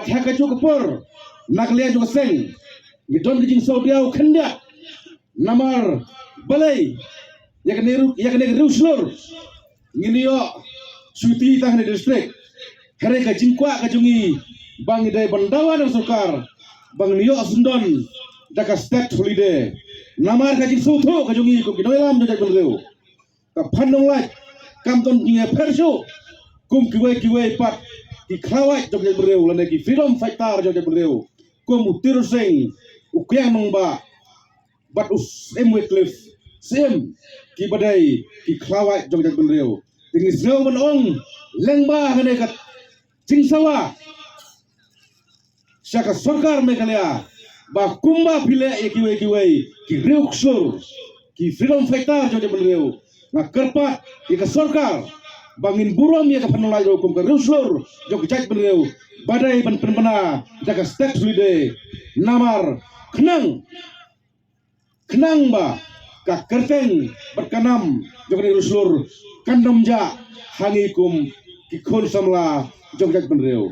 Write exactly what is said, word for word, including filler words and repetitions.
Ha kajuh ka por, na ka liang jong ka seng, ngi don ka jingsngewdiaw khyndiat. Namar balei ïa kane ka riew shlur ngin ïoh shuti tang ha kane ka district? Hynrei ka jingkwah ka jong ngi ba ngi dei ban dawa na ka sorkar ba ngin ïoh syndon da ka state holiday. Namar ka jingsngewthuh ka jong ngi kum ki nongïalam jong ka jaitbynriew, ka phan nonglait kam don jingïapher shuh kum kiwei kiwei pat ki khlawait jong ka jaitbynriew lane ki freedom fighter jong ka jaitbynriew, kum u Tirot Sing, u Kiang Nangbah bad u Syiem Wycliffe Syiem, kiba dei ki khlawait jong ka jaitbynriew. Te ngi sngew ban ong lyngba kane ka jingsawa sha ka sorkar Meghalaya ba kumba phi leh ïa kiwei kiwei ki riew shlur, ki freedom fighter jong ka jaitbynriew, nga kyrpad ïa ka sorkar ba ngin burom ïa ka phan nonglait ruh kum ka riew shlur jong ka jaitbynriew ba dei ban pynbna da ka state holiday. Namar khnang khnang ba ka kyrteng bad ka nam jong kane ka riew shlur kan ym jah ha ngi kum ki khun samla jong ka jaitbynriew.